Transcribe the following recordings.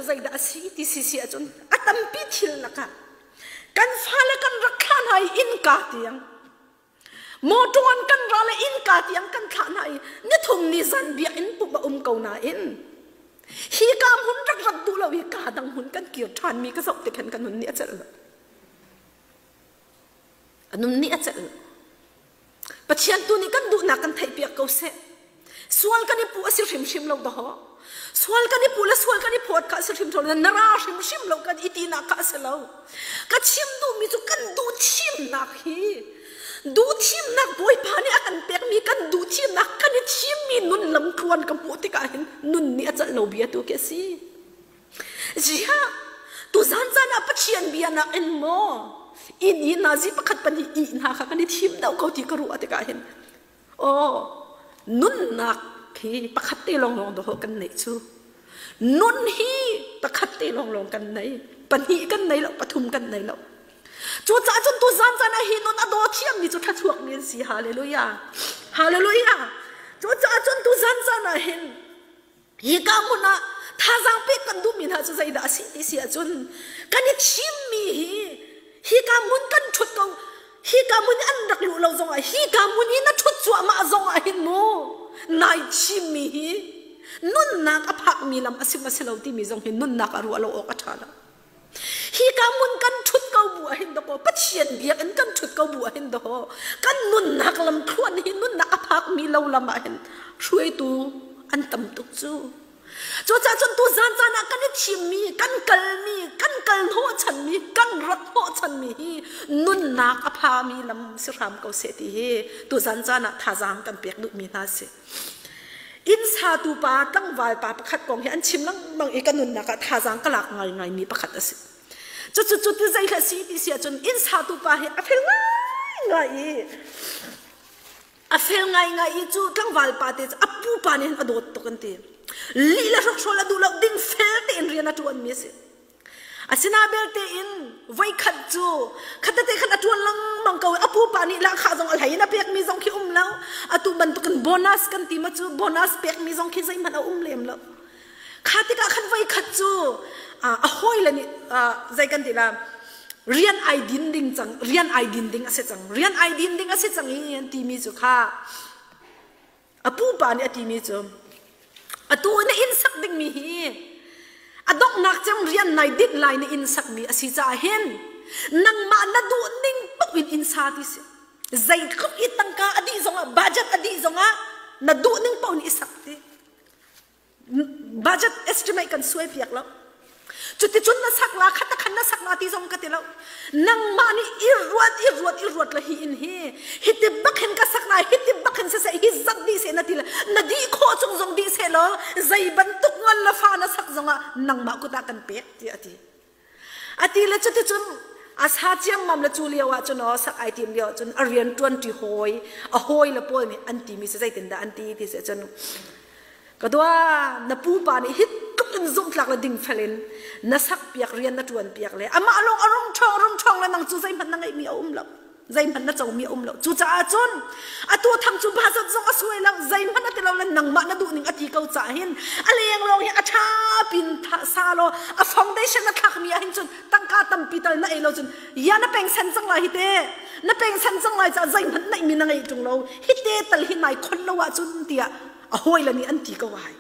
cu zeidah a si ti si si ahcun a tampi thil lakah kan fale kan rak thlah hna i innka tiang Mawṭaw an kan ra le innka tiang kan thlah hna i nithum ni zan biakinn pumh a um ko nain hi ka hmun rak rat duh lo i ka dang hmun kan kir ṭhanmi ka zoh tik khan ka nun nih a celh lo. A nun nih a celh lo. Pathian tu nih kan duhnak kan theihpiak ko seh. Sual kan i puh a si hrimhrim lo dawh. Sual kan i puh le sual kan i phawt kha a si hrimhrim lo. Na ra hrimhrim lo kan i tinak kha a si lo. Ka chim duhmi cu kan duh thimnak hi duh thimnak Bawipa nih a kan pekmi kan duh thimnak kan i thimmi nun lamtluan ka hmuh tikah hin nun nih a celh lo bia tu khi a si. Ziah tuzan caan ah Pathian bia nak in maw inn i nazi pakhat pahnih ih hna kha kan i thim deuh ko ti ka ruah tikah hin Aw, nunnak hi pakhat te lawnglawng dawh kan neih cu. Nun hi pakhat te lawnglawng kan nei. Pahnih kan nei lo, pathum kan nei lo. Cucaah cun tu zan caan ah hi nun a daw thiammi cu thluachuakmi an si. Hallelujah. Hallelujah. Cucaah cun tu zan caan ah hin Hika hmun ah thazaang pek kan duhmi hna cu zeidah a si ti si ahcun kan i thimmi hi hika hmun kan ṭhut ko hika hmun i an rak luh lo zongah hika hmun i na ṭhut cuahmah zongah hin mu nai thimmi hi nunnak a phakmi lam a si ma si lo timi zong hi nunnak a ruah lo awk a ṭha lo. Hika hmun kan ṭhut ko bu ahhin dawkaw Pathian biakinn kan ṭhut ko bu ahhin dawkaw kan nunnak lamthluan hi nunnak a phakmi lo lam ah hin hruaitu an tam tuk cu. Cucaah cun tu zan caan ah kan i thimmi, kan kalmi, kan kal hnawhchanmi, kan rat hnawhchanmi hi nunnak a phami lam si hram ko seh ti hi tu zan caan ah thazaang kan pek duhmi hna si. Inn satu pa tlangval pa pakhat kong hi an chim lengmang i ka nunnak ah thazaang ka lak ngaingaimi pakhat a si. Cucu cu ti zei hlah si ti si ahcun inn satu pa hi a fel ngaingai i a fel ngaingai i cu tlangval pa te cu a pupa nih hin a dawt tuk an ti. Lih le hrokhrawl a duh lo ding fel tein rian a ṭuanmi a si. Asina belte in voikhat cu khatate khan a ṭuan lengmang ko a pupa nih lahkhah zong a hlei in a pekmi zong khi um lo atu bantukin bonus kan ti ma cu bonus pekmi zong khi zeihmanh a um lem lo kha tikah khan voikhat cu a hawile nih zei kan ti la rian ai din ding cang rian ai din ding a si cang rian ai din ding a si cang i an timi cu kha A pupa nih a timi cu atu na inn sak dingmi hi a donghnak cem rian nai dinh lai na inn sakmi a si caah hin nangmah na duh ning paoh in inn sa ti si zeitluk i tangka a dih zongah budget a dih zongah na duh ning paoh in i sak ti budget estimate kan suai piak lo cuticun na sak la khat khan na sak la ti zong ka ti lo nangmah nih i ruat i ruat i ruat la hi in hi hiti bak hin ka sak lai hiti bak hin siseh hi zat dih seh na ti le na dih khawh chung zong dih seh law zei bantuk ngan la fa na sak zongah nangmah kut ah kan pek ti a ti A ti le cuticun a sa ciammam le cu lio ah cun aw sak ai tim lio ah cun a rian ṭuanṭi hawi a hawi le pawl nih an timi si zeitindah an ti ti si cun ka dua na pupa nih hi tluk in zumhtlak le dingfel in na sak piak rian na ṭuan piak le amah lawng a rung ṭhawng rung ṭhawng le nang cu zeihmanh na ngeihmi a um lo zeihmanh na comi a um lo cucaah cun atu tham cu bahzat zong a suai lo zeihmanh a ti lo le nangmah na duhning a ti ko caah hin a leng lawng hi a ṭha pin sa law a foundation na thlakmi ah hin cun tangka tampi tal na ei lo cun ya na peng sen cang lai hi te na peng sen cang lai caah zeihmanh neihmi na ngeih ṭung lo hi te tal hi nai khon lo ahcun tiah a hawile nih an ti ko ai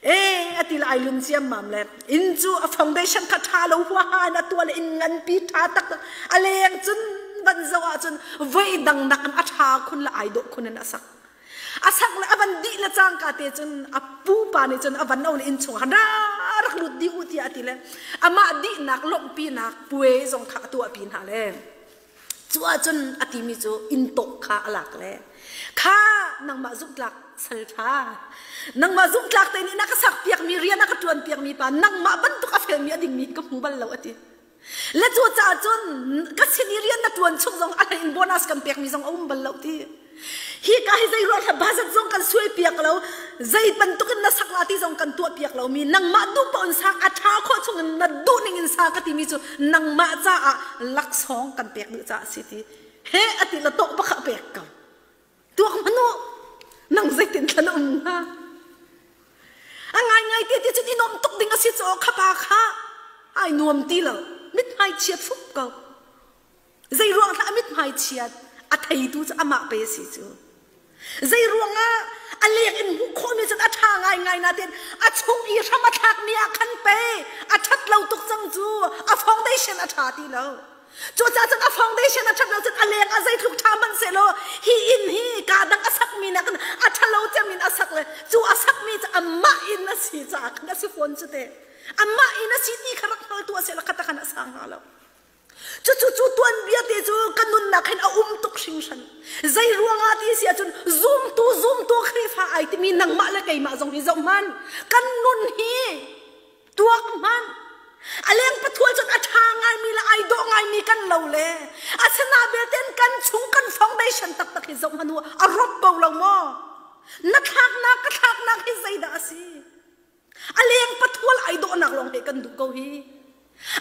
E a ti lai lun ciammam le inn cu a foundation kha ṭha lo huaha in a tuah le inn nganpi ṭha taktak a leng cun van zoh ahcun voi dang nak in a ṭha khun le ai dawh khun in a sak a sak le a van dih le cangka te cun a pupa nih cun a van o le inn chung ah rak lut dih u tiah a ti le amah dihnak lawmhpinak puai zong kha a tuahpi hna le Cu ahcun a timi cu inn tawh kha a lak le kha nangmah zumhtlak sal ṭha nangmah zumhtlak te nih na ka sak piakmi rian a ka ṭuan piakmi pa nangmah bantuk a felmi a dingmi ka hmu bal lo a ti le cu caah cun ka sin i rian na ṭuan chung zong a hlei in bonus kan pekmi zong a um bal lo ti Hi ka hi zei ruah bazat zong kan suai piak lo zei bantuk in na sak la ti zong kan tuah piak lo mi nangmah duh paoh in sa a tha khawh chung in na duh ning in sa ka timi cu nangmah caah laksawng kan pek duh caah si ti he ati la to bakha pek ko tuak manu nang zeitin thlan um hnga a ngaingai. ngei ti ti cun i nuam tuk ding a si cu kha pa kha ai nuam ti lo, mithmai chiat fup ko. Zei ruang hlah mithmai chiat a theitu cu amah pe si cu. Zei ruangah a leng in hmuh khawhmi cun a ṭha ngaingai nain a chung i hram a thlakmi ah khan pe a ṭhat lo tuk cang cu, a foundation a ṭha ti lo. Cucaah cun a foundation a ṭhat lo cun a leng ah zeitluk ṭha hmanh sehlaw hi inn hi kaa dang a sakmi nakin a ṭhalo cem in a sak le cu a sakmi cu amah inn a si caah khan a si fawn cu teh. Amah inn a si ti kha rak hngaltu a si la kha ta khan a sang hnga lo. Cucu cu tuanbia te cu ka nunnak hin a um tuk hringhran. Zei ruangah ti si ahcun zumtu zumtu Khrihfa ai timi nangmah le keimah zong hi zoh hmanh. Kan nun hi tuak hmanh. A leng pathual cun a ṭha ngaimi le ai dawh ngaimi kan lo le asina belte kan chung kan foundation taktak hi zoh hmanh u, a rop ko lo maw? Na thlaknak ka thlaknak hi zeidah a si? A leng pathual ai dawhnak lawng he kan duh ko hi.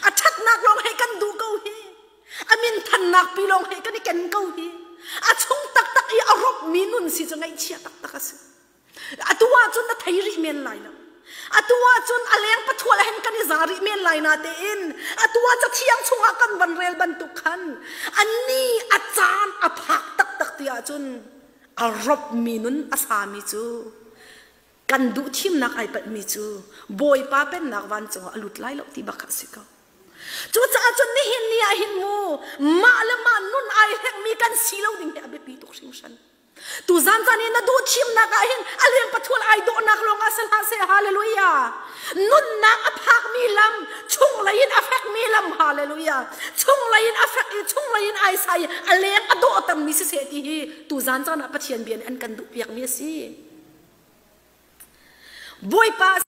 A ṭhatnak lawng he kan duh ko hi. A min thannak pi lawng he kan i ken ko hi. A chung taktak i a ropmi nun si cu ngaihchia taktak a si. Atu ahcun na thei rih men lai lo. Atu ahcun a leng pathual hen kan i za rih men lai na tein atu ah cathiang chungah kan van rel bantuk khan anni a caan a phak taktak ti ahcun a ropmi nun a sami cu kan duh thimnak ai palhmi cu Bawipa pennak vancung ah a lut lai lo ti bak kha a si ko. Cucaah cun nihin ni ah hin mu mah le mah nun ai hlengmi kan si lo ding hi a biapi tuk hringhran. Tu zan caan i na duh thimnak ah hin a leng pathual ai dawhnak lawng ah si hlah seh, hallelujah. Nunnak a phakmi lam, chunglei in a fekmi lam, hallelujah. Chunglei in a fek i chunglei in ai sai i a leng a dawhtermi siseh ti hi tu zan caan ah Pathian bia nih an kan duhpiakmi a si. Bawipa.